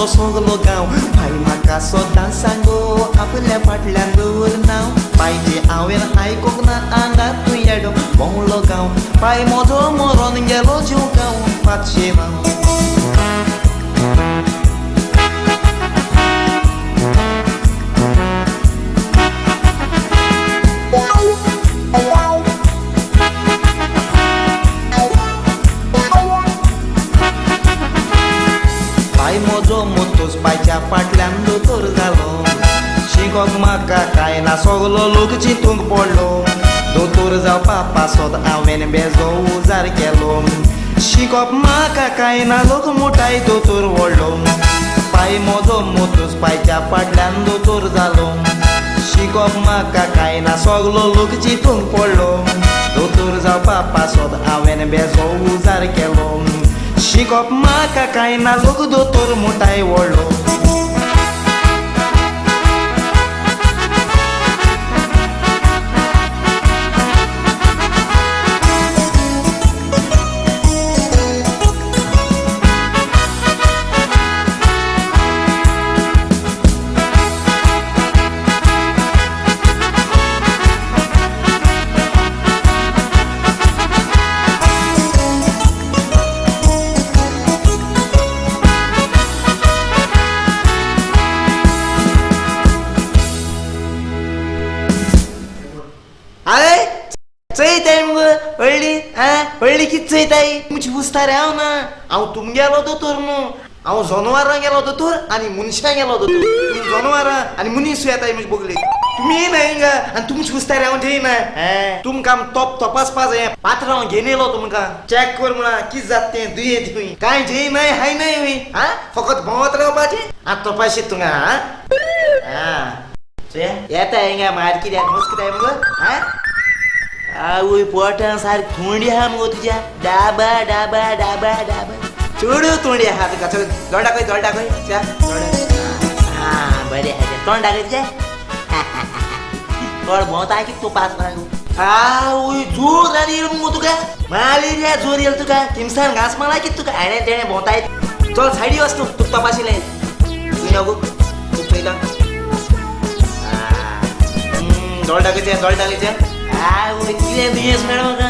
सगलो गांव. पाय म्हाका सदां सांगो आपल्या फाटल्यान दवर नांव. पायचे हांवें आयकूंक ना आंगात तूं येडो भोंवलो गांव. पाय म्हजो मरोन गेलो जीव गांव पातशें नांव. पाय म्हजो मोतोच पायच्या फाटल्यान दोतोर जालो. शिकोंक म्हाका कांय ना सगलो लोक चिंतूंक पडलो. दोतोर जावपा पासत हांवें बेजो उजार केलो. शिकोप म्हाका कांय ना लोक मुठाय दोतोर व्हडलो. पाय म्हजो मोतोच पायच्या फाटल्यान दोतोर जालो. शिकोप म्हाका कांय ना सगलो लोक चिंतूंक पडलो. दोतोर जावपा पासत हांवें बेजो उजार केलो. शिकोप म्हाका कांय ना लोक दोतोर मुठाय व्हडलो. अरे चोयताय मुगो व्हडली आं व्हडली कितें चोयताय? तुमची उस्ता रे हांव ना. हांव तुमगेलो दोतोर न्हू. हांव जनवरां गेलो दोतोर आनी मनशां गेलो दोतोर. तुमी जनवरां आनी मनीस येताय म्हजे बगलेक. तुमी येयना हिंगा आनी तुमची उस्ता रे हांव जेयना. तुमकां तोप तपासपा जाय. पात्रांव घेवन येयलो तुमकां चॅक कर म्हणा कितें जाता तें दुयेंत खंय कांय जेयनाय हायनाय खंय आं फकत भोंवत रावपाचें. आतां तपाशीत तुंगा आं आं चोया येता हिंगा मार कित्याक मस्कताय मुगो आं. आवय पोटां सारकी थोंडी आहा मुगो तुज्या. डाबा डाबा डाबा डाबा चड तोंडी आहा तुका. चल दोळ दाखय दोळ दाखय च्या दोळ. आं बरें आहा तोंड दाखय तुजें. तोंड भोंवता कितें तूं पास आवय जोर आनी येयलो मुगो तुका. मलेरिया जोर येयलो तुका. तिनसान घांस मारला कितें तुका हेणें तेणें भोंवताय. चल सायडी वच तूं तुका तपाशिलें. तूं यो गो तूं चोयता. दोळ दाखयचें दोळ दाखयचें. आवय कितें दुयेंस मेळ्ळें म्हाका.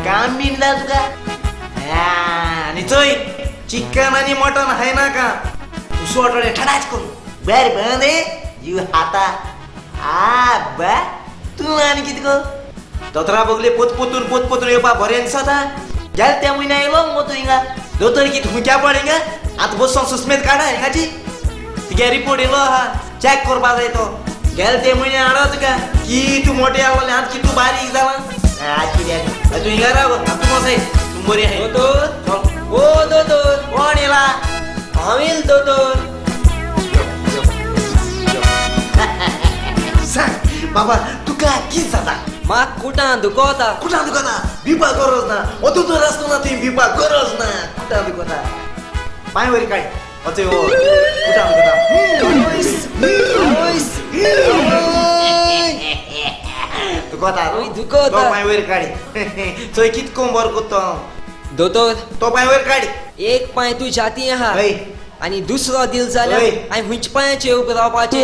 काम बीन ना तुका. आनी चोय चिकन आनी मटन खायनाका. उसोटोळे ठडाच करून बरें बंद जीव खाता. आ बा तूं आनी कितें गो दोतोरा बगले पोत पोतून पोत पोतून येवपा बरें दिसता. गेले त्या म्हयन्या येयलो मुगो तूं हिंगा. दोतोर कितें हुंक्या पड हिंगा. आतां बसून सुस्मेत काडा हिंगाची. तुगे रिपोर्ट येयलो आहा चॅक करपा जाय तो. गेले ते म्हयन्या हाडो तुका. कितू मोटें आहलोलें आतां कितू बारीक जालां. कित्याक तूं हिंगा राव आतां तूं वचय तूं बरी आहाय. दोतोर ओ दोतोर कोण येयला? हांव येयलो दोतोर. सांग बाबा तुका कितें जाता? म्हाका कुटां दुखोता. कुटां दुखोता? भिवपा गरज ना. हो दोतोर आसतना तुवें भिवपा गरज ना. कुटां दुखोता पांय वयर काड. अचय हो कुटां दुखोता. दुखोता दुखोता. तो पांय वयर काड. चोय कितको बरो करता हांव. दोतोर तो पांय वयर काड. एक पांय तूं जाती आहा आनी दुसरो दिल जाल्यार हांवें खंयच्या पांयाचेर उबें रावपाचें?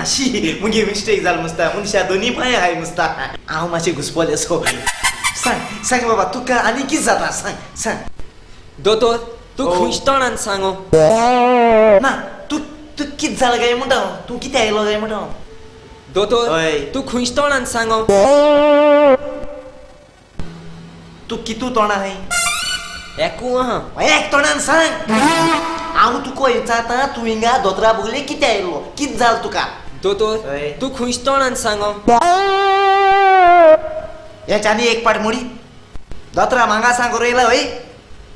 शी मुगे मिस्टेक जाल मुसता. मनशा दोनी पांय आहाय मुसता. हांव मातशें घुसपोलें सो. सांग सांग बाबा तुका आनी कितें जाता सांग सांग. दोतोर तूं खंयच्या तोंडान सांगो? ना तूं तूं कितें जालां काय म्हणटा हांव. तूं कितें आयलो काय म्हणटा हांव. दोतोर तूं खंयच्या तोंडान सांगो? तूं कितू तोंडां आहाय? एकू आहा. एक तोंडान सांग. हांव तुका विचारता तूं हिंगा दोतोरा बगले कितें आयलो कितें जालें तुका? दोतोर तूं खंयच्या तोंडान सांगो? हेच्यानी एक पाट मोडी दोतोरा म्हाका सांग करूं येयला हय.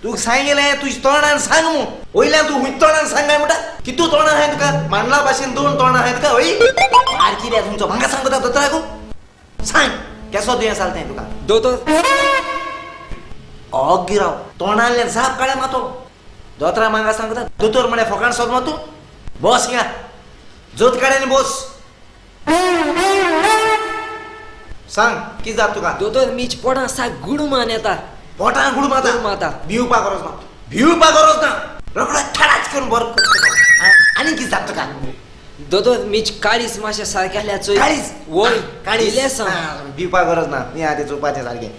तुका सांगिलें तुज्या तोंडान सांग मू. वयल्यान तूं खंयच्या तोंडान सांग काय म्हणटा? कितू तोंडां आहाय तुका? मांडला भाशेन दोन तोंडां आहाय तुका हय. मार कित्याक तुमचो म्हाका सांग दोतोराकू सांग केसो दुयेंस जालें तें तुका? दोतोर ओग्गी राव. तोंडांतल्यान साप काडा मातो. दोतोरा म्हाका सांगता दोतोर म्हळ्यार फोकाण सोद तूं. बस हिंगा जोत काड आनी बस. सांग कितें जाता तुका? दोतोर मीच पोटां साक गुडमान येता. पोटां गुडमाता? गुडमाता. भिवपा गरज ना. भिवपा गरज ना. रोकडो थडाच करून बरो करता. आनी कितें जाता तुका? दोतोर मीच काळीज मातशें सारकें आसल्यार चोय. काळीज? वय काळीज इल्लें. भिवपा गरज ना, न्ही आहा तें चोवपाचें सारकें.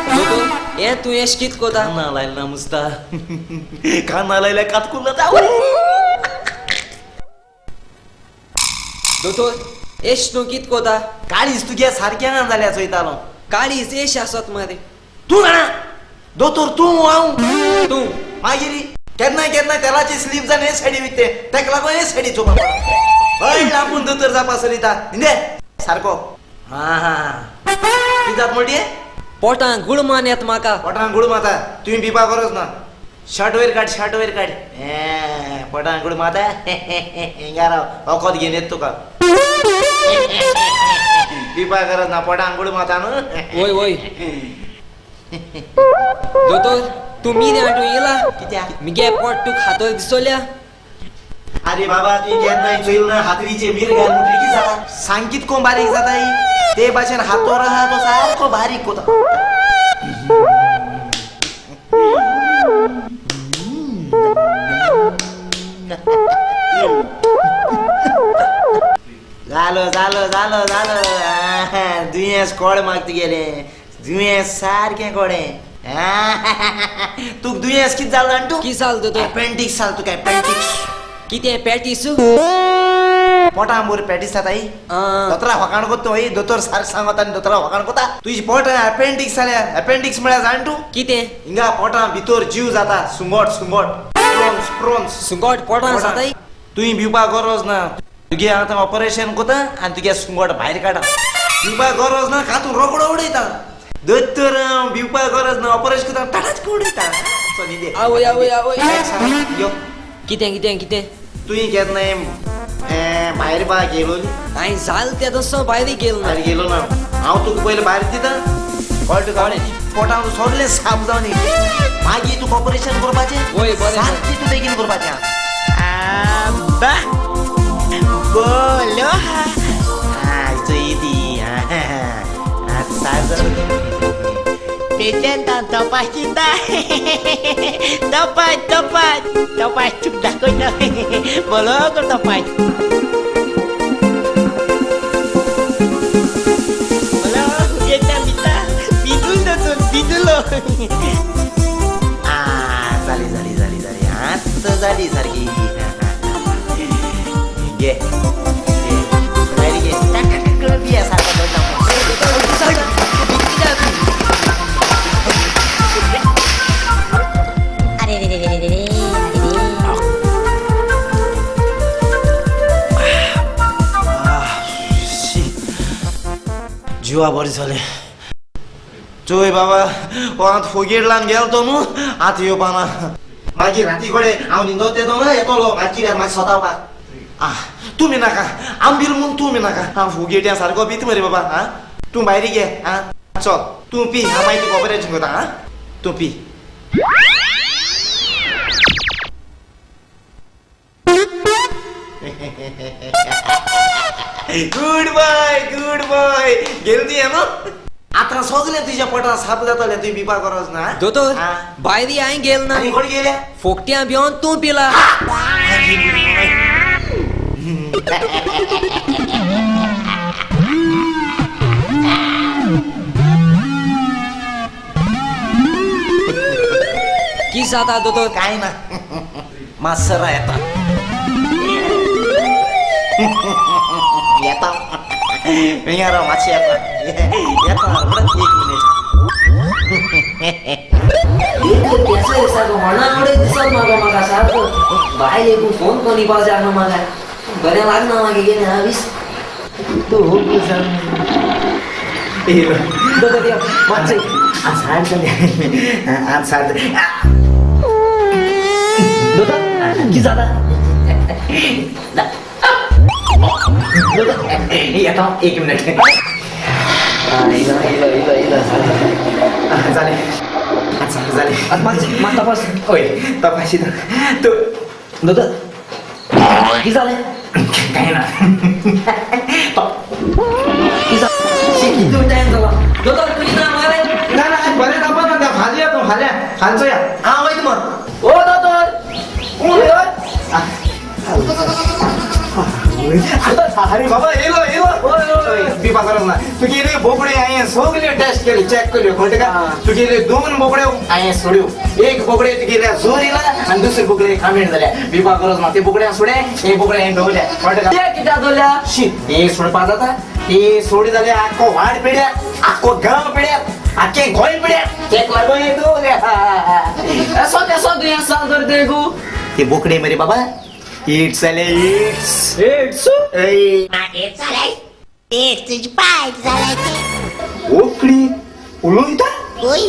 दोतोर हें तूं एश कितें कोता? काना लायला ना मुस्ता, काना लायल्या कातकुल्ला. दोतोर एश तूं कितें कोता? काळीज तुगे सारकें ना जाल्यार चोयतालो. काळीज एश आसत मरे. तूं जाणा दोतोर तूं हांव तूं मागीर केन्ना केन्ना तेलाची स्लीप जावन हे सायडी वयते, तेका लागून हे सायडी चोवपा पडटा. हय आपूण दोतोर जावपा सरिता न्हिदे सारको. हा हा कितें जाता म्हणटी? पोटां गुळमान येता म्हाका. पोटान गुळ माता, तुवें भिवपा गरज ना. शर्ट वयर काड, शर्ट वयर काड. हें पोटान गुळ माता, हिंगा राव वखद घेवन येता तुका. भिवपा गरज ना, पोटान गुळ माता न्हू. वय वय दोतोर तूं मीन हाडून येयला? कित्याक? मिगे पोट तुका हातोर दिसोल्या? अरे बाबा तुवें केन्नाय चोयल ना हातरीचे मीर घाल म्हणटकीर कितें जाता? सांग कितको बारीक जाता ही? ते भाशेन हातोर आहा तो सारको बारीक कोता. जालो जालो जालो जालो, दुयेंस कोड म्हाका तुगेलें, दुयेंस सारकें कोडें. तुका दुयेंस कितें जालें जाणा तूं? कितें जालें दोतोर? एपेंडिक्स जालें तुका, एपेंडिक्स. कितें पॅटीस? पोटां बरी पॅटीस जाता ही. दोतोरा फकाण कोत्ता हय, दोतोर सारकें सांगता आनी दोतोरा फकाण कोत्ता. तुजी पोटां एपेंडिक्स जाल्या. एपेंडिक्स म्हळ्यार जाण तूं? कितें? हिंगा पोटां भितर जीव जाता, सुंगट सुंगट, प्रोन्स प्रोन्स. सुंगट पोटां जाताय? तुवें भिवपा गरज ना, तुगे आतां ऑपरेशन कोता आनी तुगे सुंगट भायर काडा. भिवपा गरज ना, कातून रोकडो उडयता दोतोर. भिवपा गरज ना, ऑपरेशन कोता टाटाच उडयता. आवय आवय आवय. यो कितें कितें कितें? तुवें केन्नाय भायर बा गेलो? हांवें जालें तें तसो भायर गेलो ना. भायर गेलो ना? हांव तुका पयलें भायर दिता, कळ्ळें तुका? पोटांत सगळें साफ जावन मागीर तुका ऑपरेशन करपाचें. वय बरें, सारकें तूं बेगीन करपाचें. आबा बोलो हा. चोय ती पेशंटान तपाशिता, तपास तपास तपास, चूक दाखयता, बोलो तपास. बोलो येता बिता बिदुल दोतोर बिदुलो. जाली जाली जाली जाली, आतां जाली सारकी. घे भायर घे, बिया सारको. अरे रे रे रे रे रे. जिवा बरें जालें. चोय बाबा, हो आतां फोगेट लावन गेलो तो न्हू, आतां येवपा ना. मागीर राती कडेन हांव न्हिदोत येतो न्हू, येतलो मागीर म्हाका सतावपाक. आं तूं नाका आंबील म्हूण, तूं नाका. हांव फुगेट्या सारको भीत मरे बाबा. आं तूं भायर घे. आं चल तूं पी, हांव मागीर तुका ऑपरेशन करता. आं तूं P. Good boy good boy, गेल तुवें न्हू? आतां सगळें तुज्या पोटां साफ जातलें, तुवें भिवपा गरज ना. दोतोर भायर हांवें गेल ना. आनी कोण गेल्या? फोकट्यां भिवन तूं पिला. कितें जाता दोतोर? कांय ना, मातसरा येता येता, हिंगा राव मातशें येता येता, एक मिनीट. म्हाका सारको भायर एक फोन कोण दिवपाक जाय म्हाका, बरें लागना मागीर गेलें हा वीस. तूं मातशें आज सार जालें, आज सार जालें. दोतोर कितें जाता? येता एक मिनीट. जालें जालें. मात तपास. हय तपाशिता तूं. दोतोर कितें जालें? कांय ना. कितू टायम जाला दोतोर, तुजी ना मरे? ना ना, बरें तपास ना. फाल्यां या तूं, फाल्यां फाल्यां चोया. हांव वयता मग. अरे बाबा येलो येलो भिवपा गरज ना. तुगेले बोकड्यो हांवें सगल्यो टेस्ट केल्यो, चॅक केल्यो, कळटा का? तुगेले दोन बोकड्यो हांवें सोड्यो. एक बोकडे तुगेल्या जोर येयला आनी दुसरे बोकडे कामीण जाल्या. भिवपा गरज ना. ते बोकड्या सोडे, हे बोकडे हांवें दवरल्या, कळटा का? ते कित्याक दवरल्या? शी, हे सोडपा जाता? हे सोडी जाल्यार आख्खो वाड पिड्यार, आख्खो गांव पिड्यार, आख्खें गोंय पिड्यार. तेक लागून हे दवरल्या. येसो केसो दुयेंस जालें तर तेगू? ते बोकडे मरे बाबा, it's जाले, it's. AIDS? मागीर जालें ते तुजे पाय जालें ते. बोकडी उलयता? ओय.